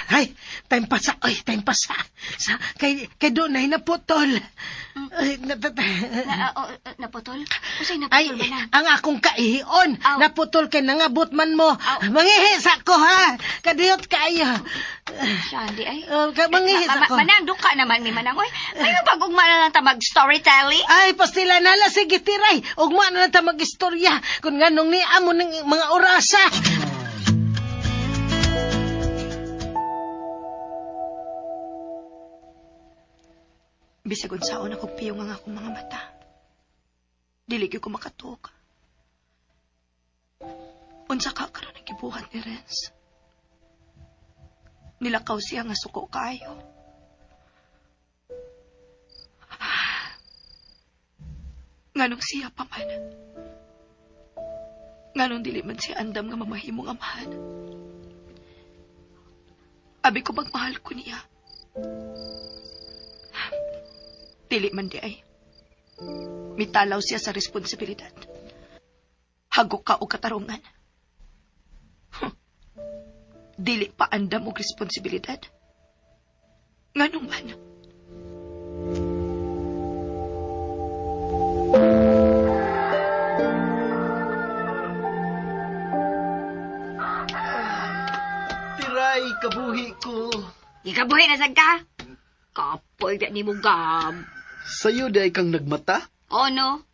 Ay, time pa sa, ay, time pa sa. Sa kay doon ay naputol. Ay, Naputol? Usay naputol Ay, man ang akong kaihion. Aw. Naputol kay nangabot man mo. Aw. Mangihi sa ko ha. Kadiyot kaayo. Shandy, ay. Mangihi sa ko. Manang, duka naman mi manang. Oy, ayaw pag ugma na lang ta mag-storytelling. Ay, pastila nala, sige tiray. Ugma na lang ta mag-istorya. Kung nganong niamo ng mga orasa. Bisag unsaon akong piyong ang akong mga mata. Dili gyud ko makatuok. Unsa ka karon ang gibuhat ni Renz? Nilakaw siya nga suko kaayo. Nganong siya pa man? Nganong dili man siya andam nga mamahimong amahan? Abi ko magmahal ko niya. Dili man di ay. Mitalaw siya sa responsibilidad. Hagok ka o katarungan. Dili pa andam og responsibilidad. Nganong man? Tiray, kabuhi ko. Ikabuhi na sad ka. Kapoy di ni mo Gab. Sayo di ay kang nagmata? Oh no.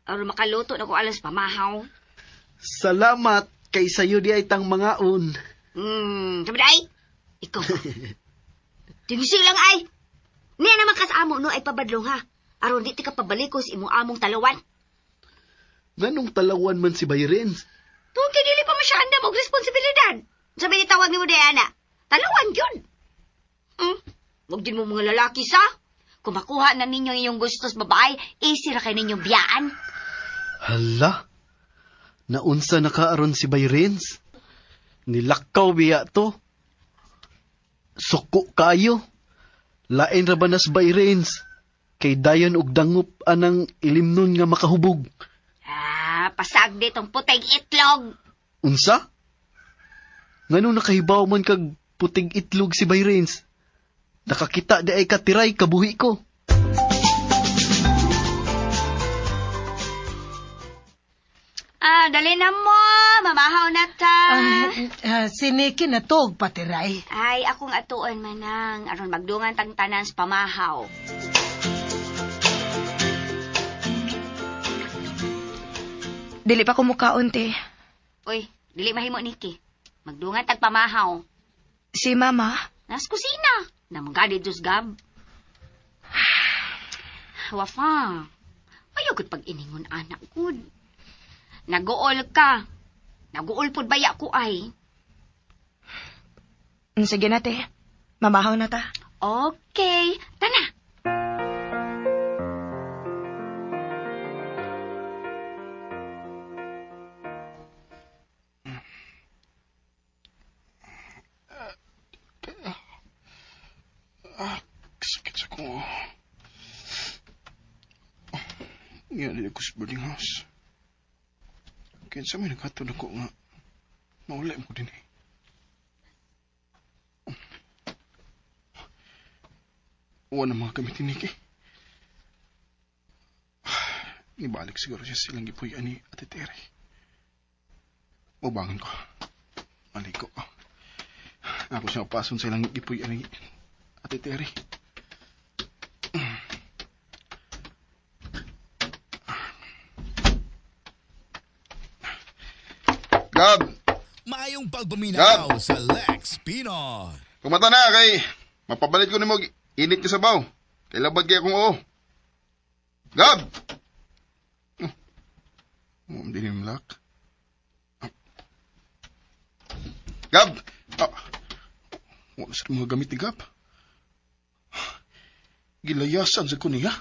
Aron makaluto na ko alas pamahaw. Salamat kay sayo di ay tang mangaon. Sabi ay. Ikaw ba? Tingsi lang ay. Niya naman kas amo no ay pabadlong ha. Aron di ti ka pabalikos imong among talawan. Nganong talawan man si Byron? Tungkol kay dili pa man siya andam og responsibilidad. Sabi ni tawag ni mo Diana. Talawan yun. Wag din mo mga lalaki sa. Kung makuha na ninyo ang inyong gusto sa babae, easy ra kay ninyong biyaan. Hala, naunsa na ka aron si Bay Renz? Nilakaw biya to. Suko kayo. Lain ra ba nas Bay Renz? Kay dayon og dangop anang ilimnon nga makahubog. Ah, pasag ditong puting itlog. Unsa? Ngano nakahibaw man kag puting itlog si Bay Renz? Nakakita di ay katiray kabuhi ko. Ah, dali na mo. Mamahaw na ta. Ay, si Nikki na to, og patiray. Ay, akong atuon manang. Aron magdungan tang tanan sa pamahaw. Dili pa ko mukaon, te. Uy, dili mahimo Nikki. Magdungan tag pamahaw. Si mama, Nas kusina. Namugadi Diyos gab. Wafa. Ayaw gud pag-iningon anak gud. Naguol ka. Naguol pud baya ko ay. Sige na, te. Mamahaw na ta. Okay, tana. Sakit sa ko. Ngayon nila ko sa boarding house. Kaya sa may naghatod ako nga, maula mo ko din eh. Wala na mga gamit ni Nikki. Nibalik siguro siya silang gipuy-an ni Ate Tere. Ubangon ko. Maliko ko. Ako siya upason sa ilang gipuy-an ni Ate Tere. Gab! Maayong pagpaminaw sa Lex Pino. Kumata na kay mapabalit ko nimo init ka sabaw. Kay labad kay akong oo. Gab. Oh. Oh, hindi ni lock. Gab. Ah. Wala sa mga gamit ni Gab. Gilayasan sa ko niya.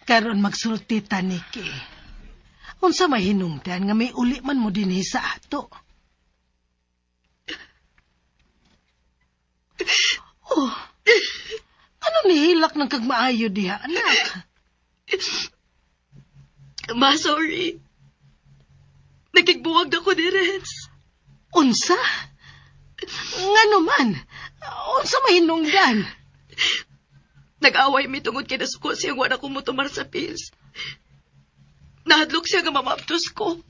Karon magsulti ta, Nikki. Unsa may hinungdan nga may uli man mo dinhi sa ato. Oh, ano nihilak ng kagmaayo diha, anak? Ma, sorry. Nagigbuwag ako ni Renz. Unsa? Ngano man? Unsa may hinungdan? Nag-away mi tungod kay nasuko siya wala ko motumar sa pills. Nahadlok siya nga mamaptos ko.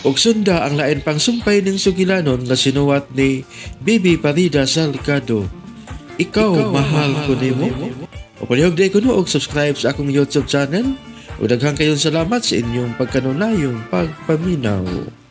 Ug sunda ang lain pang sumpay ning sugilanon nga sinuwat ni Bibi Parida Salgado. Ikaw, mahal ko nimo. O palihog day kuno og subscribe sa akong YouTube channel. Ug daghang kayong salamat sa inyong pagkanunayong pagpaminaw.